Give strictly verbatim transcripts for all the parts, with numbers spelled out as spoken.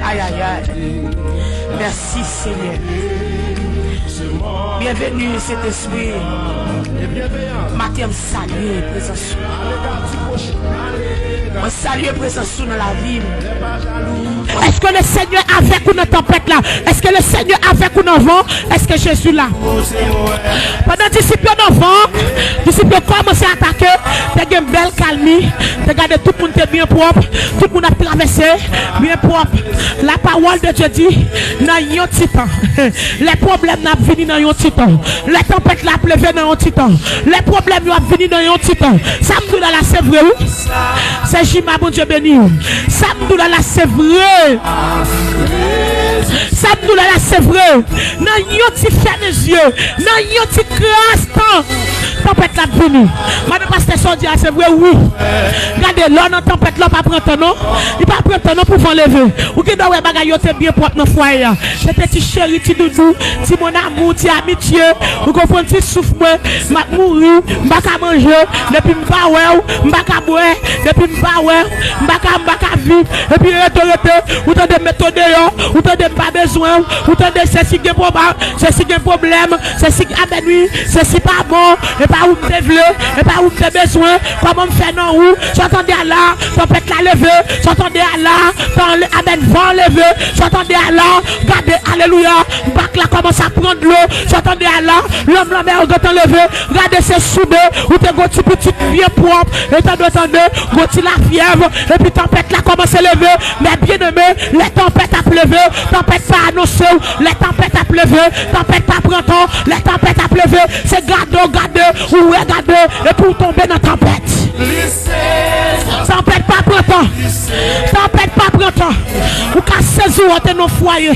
Ayayay. Mèsi, Senyè. Byenveni, Sentespri. Maten, m salye prezans ou. Mwen salye prezans ou nan lavi m. Èske le Senyè avèk ou nan tanpèt la? Èske le Senyè avèk ou nan van? Èske Jezi la? Pandan disip yo nan van, disip yo kòmanse atake, te gen bèl kalmi, te gade tout moun te byen pwòp, tout moun ap travèse byen pwòp. La parole de Dieu dit, nan yon ti tan, lè pwoblèm nan ap vini nan yon ti tan, lè tanpèt la ap leve nan yon ti tan, lè pwoblèm yo ap vini nan yon ti tan. Sa m di w la, la se vre, wi. Se Jima, Bondye beni w. Sa m di w la, la se vre. Sa m di w la, la se vre. Nan yon ti fèmen zye, nan yon ti kras tan, tanpèt la ap vini. Madan pastè, sa w di a se vre, wi. Gade, lè w nan tanpèt la, w pa pran tan non. Li pa pran tan non pou van leve. Ou gen dwa wè bagay yo te byen pwòp nan fwaye a. Se te ti cheri, ti doudou, ti mon amour, ti amitye. Ou konprann, ti souf mwen, m ap mouri, m pa ka manje. Depi m pa wè w, m pa ka bwè. Depi m pa wè w, m pa ka, m pa ka viv. Epi rete, rete, ou tande m met ou deyò, ou tande m pa bezwen w, ou tande sesi gen pwoblèm, sesi gen pwoblèm, sesi, amèn wi, sesi pa bon, e pa ou m te vle, e pa ou m te bezwen, kòman m fè nan ou, sa w tande a la, tanpèt la leve, sa w tande a la, tan, amèn, van leve, sa w tande a la, gade, alelouya, bak la kòmanse ap pran dlo, sa w tande a la, lanm lanmè yo gentan leve, gade se soude, ou te gon ti pitit byen pwòp, e tande, tande, gon ti lafyèv, epi tanpèt la kòmanse leve, men byeneme, lè tanpèt ap leve, tanpèt pa anonse w, lè tanpèt ap leve, tanpèt pa pran tan, lè tanpèt ap leve, se gade w gade, ou wè gade, epi w tonbe nan tanpèt. Tanpèt pa pran tan. Tanpèt pa pran tan. Ou ka sezi w te nan fwaye.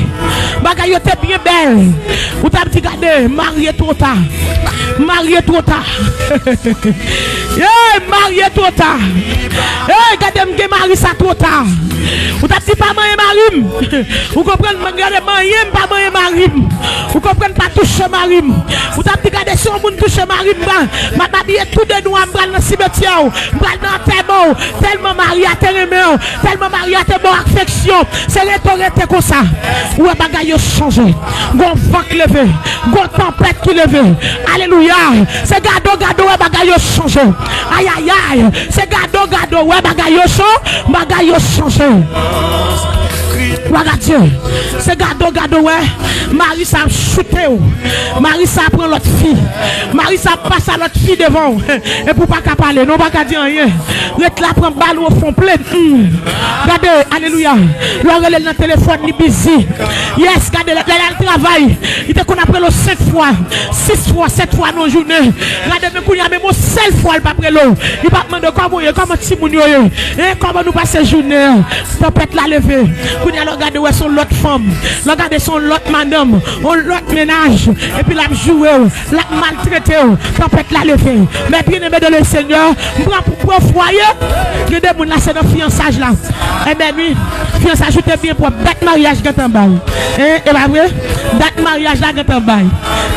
Bagay yo te byen bèl. Ou t ap di, gade, marye twò ta. Marye twò ta. Hey, marye twò ta. Hey, gade m gen mari sa twò ta. Ou t ap di pa manyen mari m. Ou konprann, man, gade manyen m pa manyen mari m. Ou konprann, pa touche mari m. Ou t ap di gade si yon moun touche mari m, m ap abiye tou de nwa, m pral nan simetyè w, m pral nan antèman w. Tèlman mari a te renmen w, tèlman mari a te ba w afeksyon, se rete w rete konsa. Ou wè bagay yo chanje. Gon van k leve. Gon tanpèt ki leve. Alelouya. Se gade w gade w wè bagay yo chanje. Ayayay. Se gade w gade w wè bagay yo chan-, bagay yo chanje. Glwa a Dye. Se gade w gade w wè mari sa ap choute w. Mari sa ap pran lòt fi. Mari sa ap pase a lòt fi devan w. Epi w pa ka pale non, w pa ka di anyen. Ret la pran bal ou fon plen. Hmm. Gade, alelouya. Lè w rele l nan telefòn, li bizi. Yes, gade, lè, lè l al travay, li te konn ap rele w senk fwa, sis fwa, sèt fwa nan jounen. Gade, men kounye a, menm yon sèl fwa, l p ap rele w. Li p ap mande w kòman w ye, kòman timoun yo ye. E kòman nou pase jounen an. Tanpèt la leve. Kounye a, lè w gade, w wè se yon lòt fanm. Lè w gade, se yon lòt madanm, yon lòt mennaj. Epi l ap joure w. L ap maltrete w. Tanpèt la leve. Men byeneme de le Senyè, m pran pou pran fwaye. Gen de moun la se nan fiyansaj la. Amèn wi. Fiyansaj ou te byen pwòp. Dat maryaj gentan bay. Hein, e pa vre? Dat maryaj la gentan bay.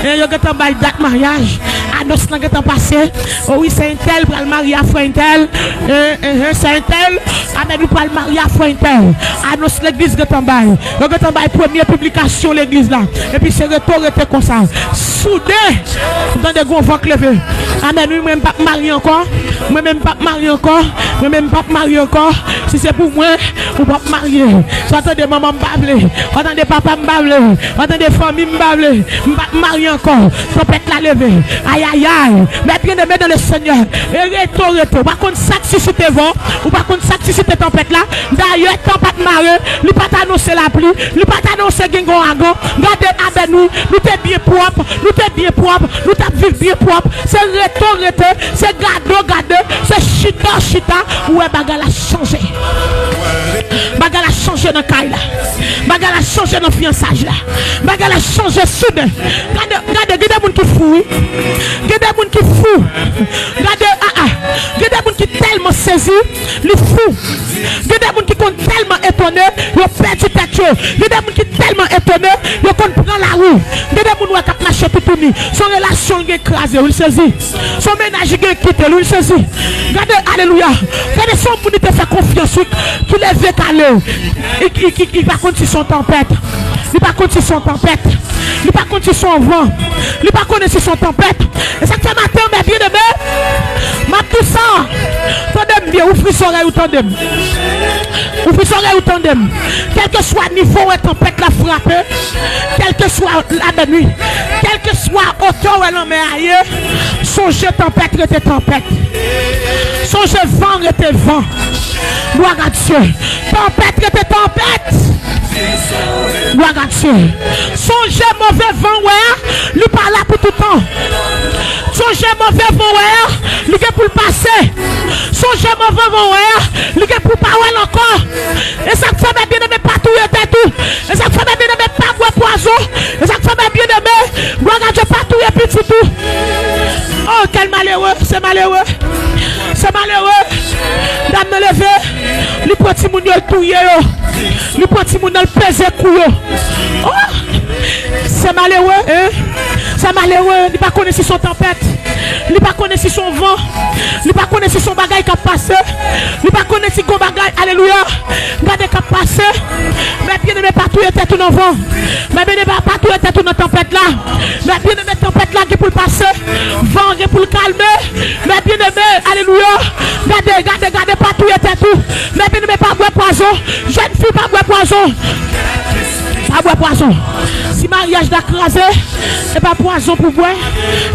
Hein, yo gentan bay dat maryaj. Anons lan gentan pase. O wi, se entèl pral marye a frè entèl. Hein, hein, hein, se entèl. Amèn, ou pral marye a frè entèl. Anons legliz gentan bay. Yo gentan bay premye piblikasyon legliz la. Epi se rete w rete konsa. Soude. M tande gon van k leve. Amèn wi, mwen m p ap marye ankò. Mwen menm m p ap marye ankò. Mwen menm m p ap marye ankò. Si se pou mwen, ou p ap marye. Sa w tande manman m pa vle. Sa w tande papa m pa vle. Sa w tande fanmi m pa vle. M p ap marye ankò. Tanpèt la leve. Ayayay. Men byeneme de le Senyè. E rete w rete. Ou pa konn sa k sisite van. Ou pa konn sa k sisite tanpèt la. Dayè, tan pa t mare, li pa t anonse lapli, li pa t anonse gen ouragan. Gade avè nou, nou te byen pwòp, nou te byen pwòp, nou t ap viv byen pwòp. Se rete w rete, se gade w gade, se chita w chita, ou wè bagay la chanje. Bagay la chanje nan kay la. Bagay la chanje nan fiyansaj la. Bagay la chanje souden. Gade, gade, gen de moun ki fou, wi. Gen de moun ki fou. Gade, a, a. Gen de moun ki tèlman sezi, li fou. Gen de moun ki konn tèlman etone, yo pèdi tèt yo. Gen de moun ki tèlman etone, yo konn pran lari. Gen de moun wè k ap mache toutouni. Se yon relasyon l gen kraze, wi, l sezi. Se yon mennaj li gen kite l, wi, l sezi. Gade, alelouya. Gade, se yon moun li te fè konfyans, wi, ki leve kale. Li, li, li, li pa konn si se yon tanpèt. Li pa konn si se yon tanpèt. Li pa konn si se yon van. Li pa konnen si se yon tanpèt. E sa k fè maten an, mè byeneme, m ap di w sa. Tande m byen, ouvri zòrèy ou tande m. Ouvri zòrèy ou tande m. Kèlkeswa nivo wè tanpèt la frape, kèlkeswa, amèn, wi. Kèlkeswa otè wè lanmè a ye, sonje tanpèt rete tanpèt. Sonje van rete van. Glwa a Dye. Tanpèt rete tanpèt. Glwa a Dye. Sonje move van wè a, li pa la pou toutan. Sonje move van wè a, li gen pou l pase. Sonje move van wè a, li gen pou pa wè l ankò. E sa k fè, mè byeneme, pa touye tèt ou. E sa k fè, mè byeneme, pa bwè pwazon. E sa k fè, mè byeneme, glwa a Dye, pa touye pitit ou. Oh, kèl malere, se malere. Se malere. Dam nan leve, li pran timoun yo, li touye yo. Li pran timoun nan, li peze kou yo. Oh! Se malere, hein? Se malere, li pa konnen si se yon tanpèt. Li pa konnen si se yon van. Li pa konnen si se yon bagay k ap pase. Li pa konnen si gon bagay, alelouya. Gade k ap pase. Mè byeneme, pa touye tèt ou nan van. Mè byeneme, pa touye tèt ou nan tanpèt la. Mè byeneme, tanpèt la gen pou l pase. Van an gen pou l kalme. Mè byeneme, alelouya. Gade, gade, gade, pa touye tèt ou. Mè byeneme, pa bwè pwazon. Jèn fi, pa bwè pwazon. Pa bwè pwazon. Si maryaj la kraze, se pa pwazon pou bwè.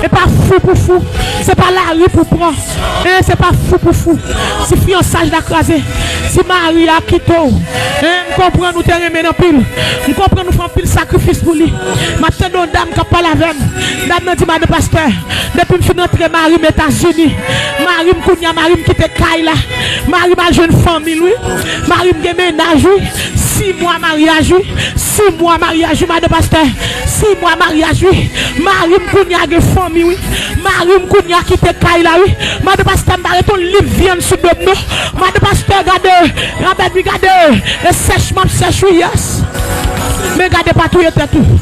Se pa fou pou fou. Se pa lari pou pran. E se pa fou pou fou. Si fiyansaj la kraze, si mari a kite w, e m konprann ou te renmen l anpil. M konprann ou fè anpil sakrifis pou li. M ap tande yon dam k ap pale avè m. Dam nan di, madan pastè, depi m fin rantre mari m Etazini, mari m kounye a, mari m kite kay la. Mari m al jwenn fanmi l, wi. Mari m gen mennaj, wi. Sis mwa maryaj, wi. Sis mwa maryaj, wi, madan pastè. Sis mwa maryaj, wi. Mari m kounye a gen fanmi, wi. Mari m kounye a kite kay la, wi. Madan pastè, m pa ret yon liv vyann sou do m, non. Madan pastè, gade. Gade, wi, gade. E sèch m ap sèch, wi, yes. Men gade, pa touye tèt ou.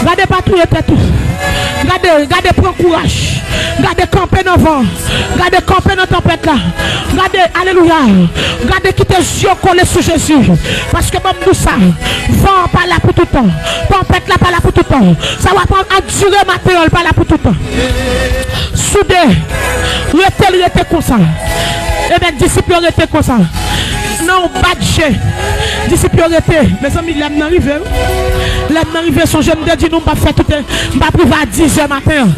Gade, pa touye tèt ou. Gade, gade, pran kouraj. Gade, kanpe nan van. Gade, kanpe nan tanpèt la. Gade, alelouya. Gade, kite zye w kole sou Jezi. Paske ban m di w sa, van an pa la pou tout tan. Tanpèt la pa la pou tout tan. Sa w ap andire maten an, l pa la pou tout tan. Soude, rete l rete konsa. Ebyen, disip yo rete konsa. Nan yon bat je, disip yo rete. Mezanmi, lè m nan rive, wi. Lè m nan rive, sonje m te di nou m p ap fè tout, m p ap rive a dizè maten an.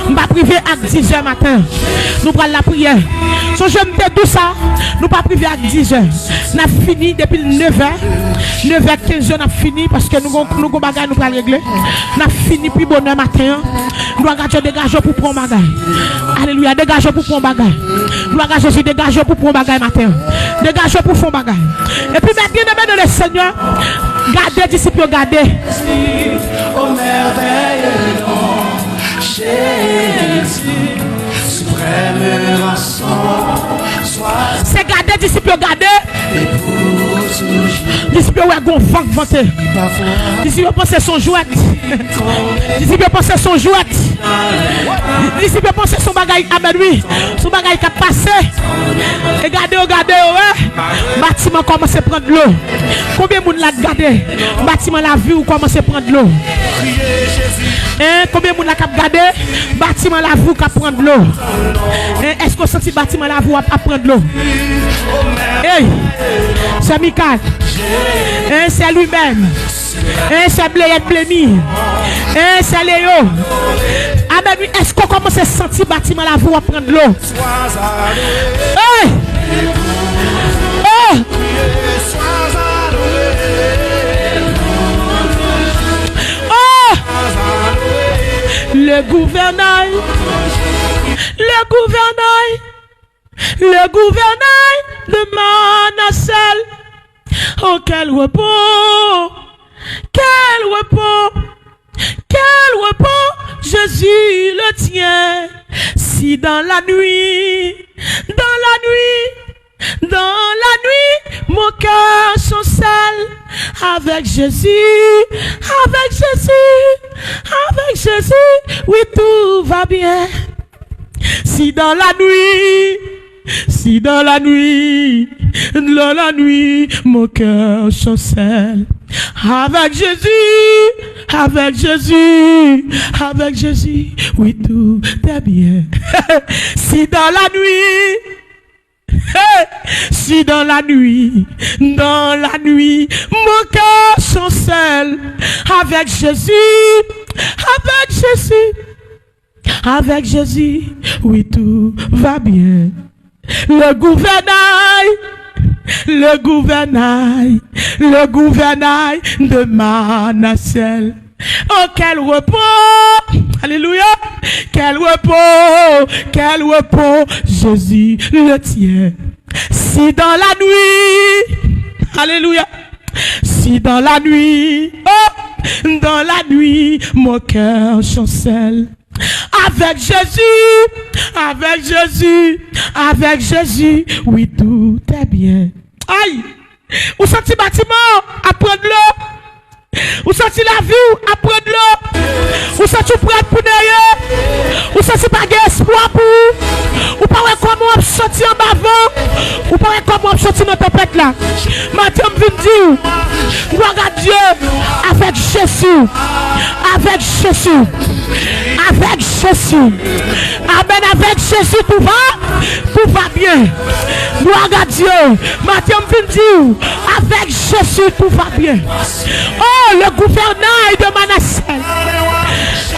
M p ap rive ak dizè maten an. Nou pral lapriyè. Sonje m te di w sa, nou p ap rive ak dizè. N ap fini depi nevè. Nevè kenzè n ap fini paske nou gon, nou gon bagay nou pral regle. N ap fini pi bonè maten an. Glwa a Dye, degaje w pou pran yon bagay. Alelouya, degaje w pou pran yon bagay. Glwa a Jezi, degaje w pou pran yon bagay maten an. Degaje w pou fè yon bagay. Epi, mè byeneme nan le Senyè, gade disip yo, gade. Au merveilleux nom, Jésus, suprême rançon, sois Se gade disip yo gade. Disip yo wè gon van k vante. Disip yo panse se yon jwèt. Disip yo panse se yon jwèt. Disip yo panse se yon bagay, amèn, wi. Se yon bagay k ap pase. E gade yo, gade yo, wè. Batiman kòmanse pran dlo. Konbyen moun la k gade batiman lavi w kòmanse pran dlo? Hein? Konbyen moun la k ap gade batiman lavi w k ap pran dlo? Hein? Èske w santi batiman lavi w ap, ap pran dlo? Hey! Sè Mikal. Hein, sè Louis Bèn. Hein, sè Bleyèt Blemi. Hein, sè Leo. Amèn, wi, èske w kòmanse santi batiman lavi w ap pran dlo? Hey! Oh! Oh! Le gouvernail, le gouvernail, le gouvernail de Manasel. Oh, quel repos, quel repos, quel repos Jésus le tien. Si dans la nuit, dans la nuit, dans la nuit, mon cœur chancelle, Avec Jésus, avec Jésus, avec Jésus, oui, tout va bien. Si dans la nuit, si dans la nuit, dans la nuit, mon cœur chancelle. Avec Jésus, avec Jésus, avec Jésus, oui, tout est bien. Si dans la nuit, Hey! Si dans la nuit, dans la nuit, mon cœur chancelle, avec Jésus, avec Jésus, avec Jésus, oui, tout va bien. Le gouvernail, le gouvernail, le gouvernail de Manassel. Oh, quel repos! Alléluia! Quel repos! Quel repos! Jésus le tien. Si dans la nuit, alléluia, si dans la nuit, oh, dans la nuit, mon cœur chancelle. Avec Jésus, avec Jésus, avec Jésus, oui, tout est bien. Aïe! Ou santi batiman ap pran dlo? Ou santi lavi w ap pran dlo? Ou santi w prèt pou neye? Ou santi pa gen espwa pou ou? Ou pa wè kòman w ap soti anba van? Ou pa wè kòman w ap soti nan tanpèt la? Maten m vin di w, gloire à Dieu, avec Jésus, avec Jésus, avec Jésus. Amen, avec Jésus, tout va, tout va bien. Gloire à Dieu. Maten m vin di w, avec Jésus, tout va bien. Oh, le gouvernail de Manassé.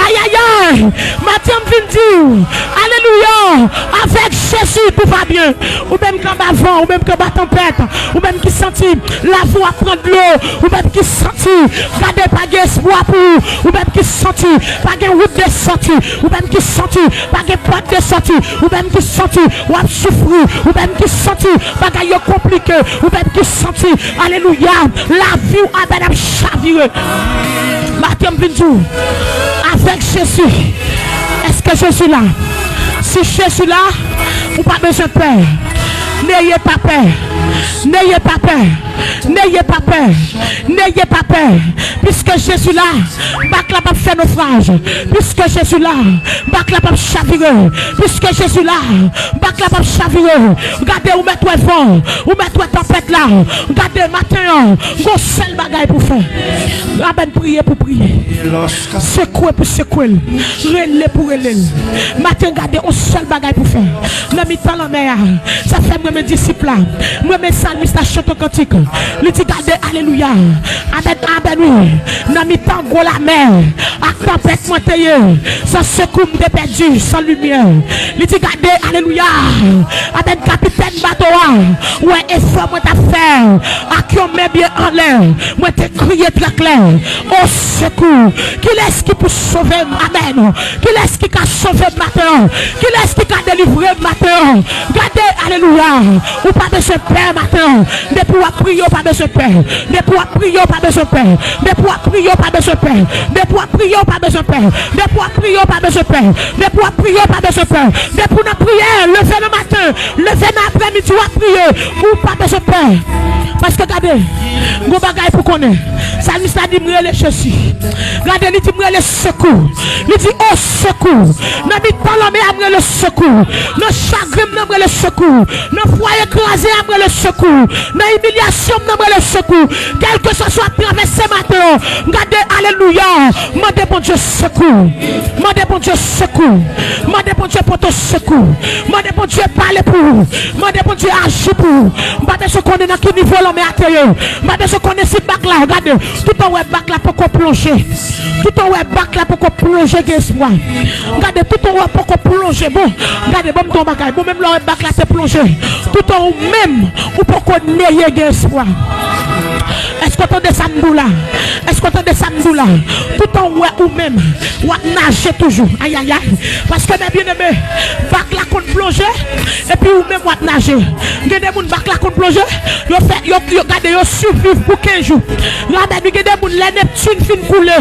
Ay, ay, ay. Maten m vin di w, alelouya, avec Jésus, tout va bien. Ou menm k anba van, ou menm k anba tanpèt, ou menm ki santi lavi w ap pran dlo, ou menm ki santi gade pa gen espwa pou ou, ou menm ki santi pa gen wout de sòti, ou menm ki santi pa gen pòt de sòti, ou menm ki santi w ap soufri, ou menm ki santi bagay yo konplike, ou menm ki santi, alelouya, lavi w apèn ap chavire. Maten m vin di w, avec Jésus, est-ce que Jésus là? Si Jésus là, ou pa bezwen pè. N'ayez pas peur. N'ayez pas peur. N'ayez pas peur. N'ayez pas peur. Puisque Jésus là, bak la p ap fè nofraj. Puisque Jésus là, bak la p ap chavire. Puisque Jésus là, bak la p ap chavire. Gade, ou mèt wè van, ou mèt wè tanpèt la. Gade, maten an, gon sèl bagay pou fè. Amen, priye pou priye. Sekwe pou sekwe l. Rele pou rele l. Maten, gade, yon sèl bagay pou fè. Nan mitan lanmè a. Sa fè m renmen disip la. M renmen salmis la chante yon kantik. Li di, gade, alelouya. Amen, amen, wi. Nan mitan gwo lamè. Ak tanpèt mwen te ye. San sekou m te pèdi, san limyè. Li di, gade, alelouya. Amen, kapitèn bato a. Wè efò mwen t ap fè. Ak yon men byen anlè. Mwen te kriye trè klè. O sekou. Kilès ki pou sove m? Amen. Kilès ki ka sove m maten an? Kilès ki ka delivre m maten an? Gade, alelouya. Ou pa bezwen pè maten an. Depi w ap priye, ou pa bezwen pè. Depi w ap priye, ou pa bezwen pè. Depi w ap priye, ou pa bezwen pè. Depi w ap priye, ou pa bezwen pè. Depi w ap priye, ou pa bezwen pè. Depi w ap priye, ou pa bezwen pè. Depi w nan priyè, leve nan maten, leve nan aprèmidi, w ap priye, ou pa bezwen pè. Paske gade, gon bagay pou konnen. Salmis la di, "M rele Jezi." Gade, li di, "M rele sekou." Li di, "O sekou." Nan mitan lanmè a, m rele sekou. Nan chagren m nan, m rele sekou. Nan fwaye kraze a, m rele sekou. Nan imilyasyon m nan, m rele sekou. Kèlkeswa sa w ap travèse maten an, gade, alelouya. Mande Bondye sekou. Mande Bondye sekou. Mande Bondye pote w sekou. Mande Bondye pale pou ou. Mande Bondye aji pou ou. M pa bezwen konnen nan ki nivo lanmè a te ye. M pa bezwen konnen si bak la, gade, toutan w wè bak la poko plonje. Toutan w wè bak la poko plonje, gen espwa. Gade, toutan w wè poko plonje, bon, gade, ban m di w yon bagay. Bon, menm lè w wè bak la te plonje, toutan ou menm, ou poko neye, gen espwa. Èske w tande sa m di w la? Èske Kontan de sa m di w la. Toutan w wè ou menm, w ap naje toujou. Ayayay. Paske, men byeneme, bak la konn plonje, epi ou menm w ap naje. Gen de moun, bak la konn plonje, yo fè, yo, yo gade, yo siviv pou kenz jou. Amèn. Gen de moun, lè Neptin fin koule,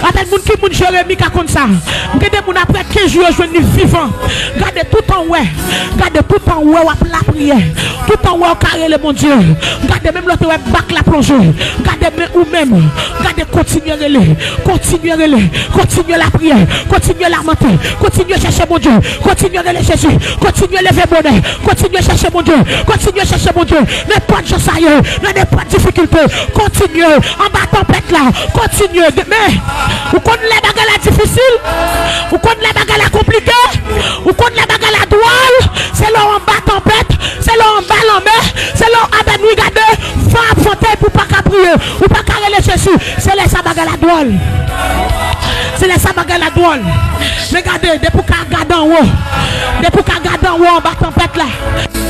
amèn, moun ki moun Jeremi ka konn sa. Gen de moun, apre kenz jou, yo jwenn li vivan. Gade, toutan w wè, gade, toutan w wè w ap lapriyè, toutan w wè w ka rele Bondye, gade, menm lè w te wè bak la plonje, gade, men ou menm, gade, kontinye rele, kontinye rele, kontinye lapriyè, kontinye lamante, kontinye chèche Bondye, kontinye rele Jezi, kontinye leve bonè, kontinye chèche Bondye, kontinye chèche Bondye, nenpòt jan sa ye, nan nenpòt difikilte, kontinye, anba tanpèt la, kontinye, men, ou konn lè bagay la difisil, ou konn lè bagay la konplike, ou konn lè bagay la dwòl, se lè w anba tanpèt, se lè w anba lanmè, se lè w anba nwi gade, van ap vante epi w pa ka priye, ou pa ka rele Jezi, se lè sa bagay la dwòl. Se lè sa bagay la dwòl. Men gade, depi w ka gade anwo, depi w ka gade anwo anba tanpèt la,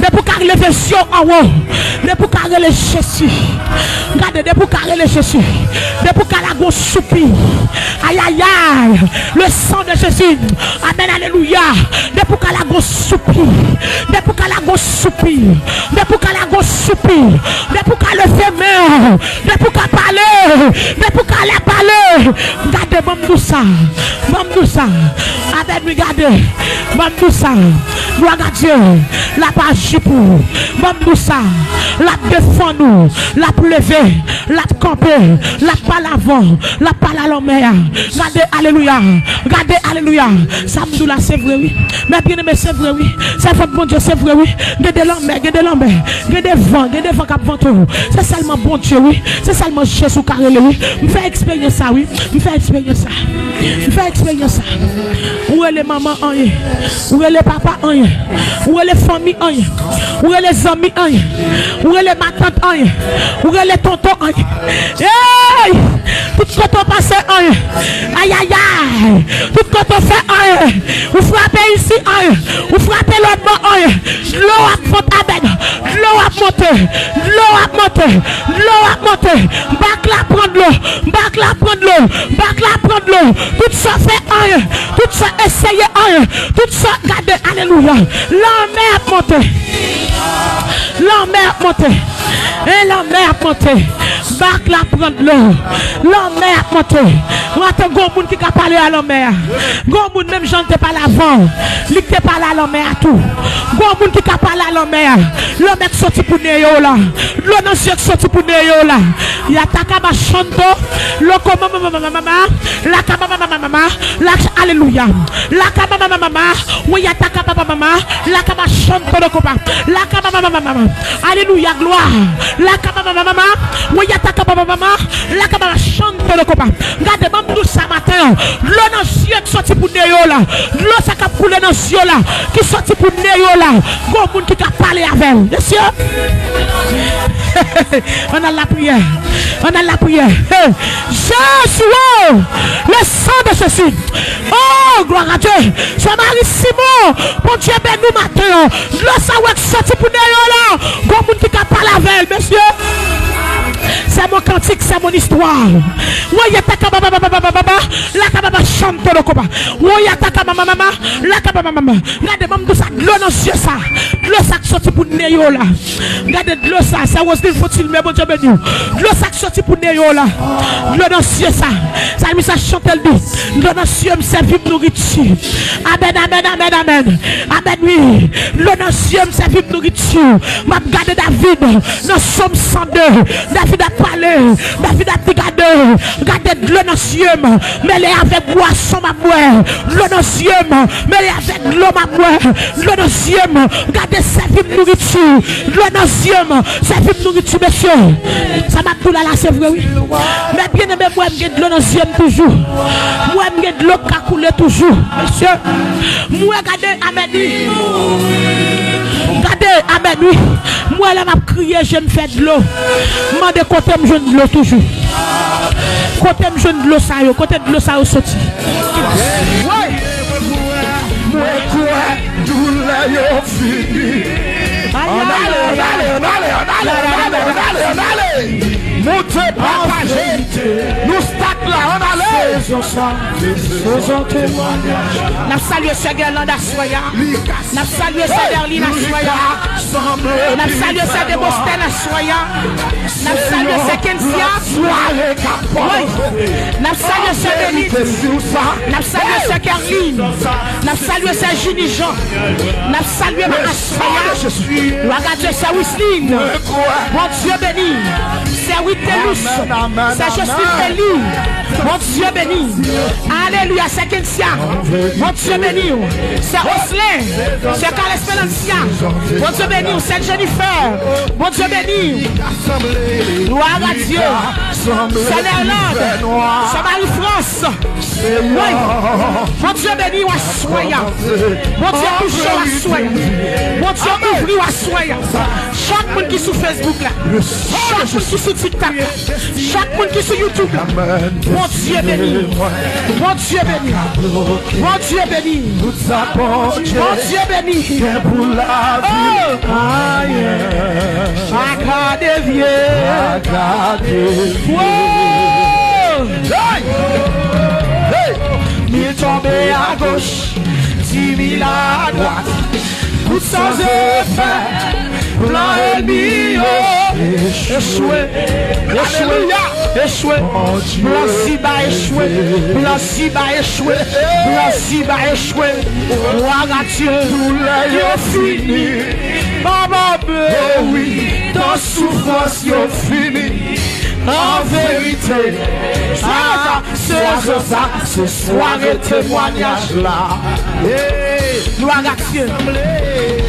depi w ka leve zye w anwo, depi w ka rele Jezi. Gade, depi w ka rele Jezi, depi w ka lage yon soupi. Ayayay, le sang de Jésus. Amèn, alelouya. Depi w ka lage yon soupi, depi w ka lage yon soupi, depi w ka lage yon soupi, depi w ka leve men w, depi w ka pale, depi w ka lè pale. Gade, ban m di w sa, ban m di w sa. Avè nou, gade, ban m di w sa. Glwa a Dye, l ap aji pou ou. Ban m di w sa, l ap defann ou, l ap leve, l ap kanpe, l ap pale avè w, l ap pale a lanmè a. Gade, alelouya, gade, alelouya. Sa m di w la, se vre, wi. Men byeneme, se vre, wi. Sèvant Bondye, se vre, wi. Gen de lanmè, gen de lanmè, gen de van, gen de van k ap vante w. Se sèlman Bondye, wi. Se sèlman Jezi w ka rele, wi. M fè eksperyans sa, wi. M fè eksperyans sa. M fè eksperyans sa. Ou rele manman anyen. Ou rele papa anyen. Ou rele fanmi anyen. Ou rele zanmi anyen. Ou rele matant anyen. Ou rele tonton anyen. Hey! Tout kote w pase anyen. Ayayay! Tout kote w fè anyen. Ou frape isi anyen. Ou frape lòt bò anyen. Dlo ap monte, amèn. Dlo ap monte. Dlo ap monte. Dlo ap monte. Bak la pran dlo. Bak la pran dlo. Bak la pran dlo. Tout sa fè anyen. Tout sa eseye anyen. Tout sa gade. Alelouya. Lanmè ap monte. Lanmè ap monte. E lanmè ap monte. Bak la pran dlo. Lanmè ap monte. Ou ap tann gon moun ki ka pale a lanmè a. Gon moun menm jan l te pale avan w, li te pale a lanmè a tou. Gon moun ki ka pale a lanmè a. Lanmè k soti pou neye w la. Dlo nan zye k soti pou neye w la. Yataka ba chanto. Loko mama mama mama. Laka mama mama mama. Laka alelouya. Laka mama mama mama. Wi yataka mama mama. Laka ba chanto loko ba. Laka mama mama mama. Alelouya glwa. Laka mama mama mama. Wi yataka mama mama. Laka mama chanto loko ba. Gade, ban m di w sa maten an. Dlo nan zye k soti pou neye w la. Dlo sa k ap koule nan zye w la. Ki soti pou neye w la. Gon moun ki ka pale avè l. Mesye. Ann al lapriyè. Ann al lapriyè. Hey. Jezi, oh! Le sang de Jésus. Oh, gloire à Dieu. Sè Marie Simon. Bondye beni w maten an. Dlo sa w wè k soti pou neye w la. Gon moun ki ka pale avè l, mesye. C'est mon cantique, c'est mon histoire. Woyataka baba baba baba baba. Laka baba chanto loko ba. Woyataka mama mama. Laka baba mama. Gade, ban m di w sa, dlo nan zye sa. Dlo sa k soti pou neye w la. Gade dlo sa, sè Roseline Fortuné, Bondye beni w. Dlo sa k soti pou neye w la. Dlo nan zye sa. Salmis la chante l di, dlo nan zye m sèvi m nouriti. Amèn, amèn, amèn, amèn. Amèn, wi. Dlo nan zye m sèvi m nouriti. M ap gade David nan Sòm san de. David ap pale. David ap di, gade, gade dlo nan zye m. Mele avèk bwason m ap bwè. Dlo nan zye m. Mele avèk dlo m ap bwè. Dlo nan zye m. Gade, sèvi m nouriti. Dlo nan zye m. Sèvi m nouriti, mesye. Sa m ap di w la, la, se vre, wi. Men byeneme, m wè m gen dlo nan zye m toujou. M wè m gen dlo k ka koule toujou, mesye. M wè, gade, amèn, wi. Gade, amèn, wi. M wè lè m ap kriye, je m fè dlo. M mande kote m jwenn dlo toujou. Kote m jwenn dlo sa yo? Kote dlo sa yo soti? Woy! Mwen kwè doulè yo fini. Ann ale, ann ale, ann ale, ann ale, ann ale, ann ale, ann ale. Monte pataje. Nou N ap salye sè Gerland aswè a. N ap salye sè Berlin aswè a. N ap salye sè Demostèn aswè a. N ap salye sè Kensia. Wi. N ap salye sè Denis. N ap salye sè Kerline. N ap salye sè Jini Jan. N ap salye maman Soya. Lwa Gadye, sè Wisline. Bondye beni. Sè Witelus. Sè Joseline Eli. Bondye beni. Alelouya, sè Kensia. Bondye beni w. Sè Oslin. Sè Carl Esperancia. Bondye beni w. Sè Jennifer. Bondye beni w. Glwa a Dye. Sè Nerlande. Sè Marie France. Wi. Bondye beni w aswè a. Bondye touche w aswè a. Bondye kouvri w aswè a. Chak moun ki sou Facebook la. Chak moun ki sou TikTok la. Chak moun ki sou YouTube la. Bondye beni w. Bondye beni w. Bondye beni w. Bondye beni w. Oh! Ayen. Paka devye. Paka devye. Wow! Hey! Hey! Mil tonbe agoch, dis mil adwat. Kout san efè, plan ènmi yo echwe. Echwe. Alelouya. Echwe. Plan Ziba echwe. Plan Ziba echwe. Plan Ziba echwe. Glwa a Dye. Doulè yo fini. Baba be. Oh wi. Tan soufrans yo fini. An verite, ah, swazo sa, se sware temwanyaj la. Hey! Glwa a Dye.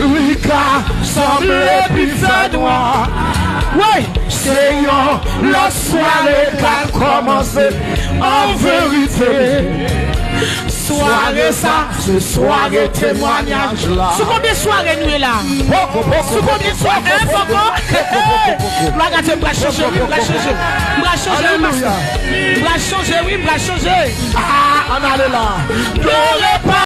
Li ka sanble pi fè nwa. Wi! Se yon lòt sware k al kòmanse. An verite, sware sa, se sware temwanyaj la. Sou konbyen sware nou ye la? Poko, poko, sou konbyen sware? Poko, poko. Poko, poko, poko. Glwa a Dye, m pral chanje, wi, m pral chanje. M pral chanje, wi, pastè. M pral chanje, wi, m pral chanje. Ah, ann ale la. Glori pa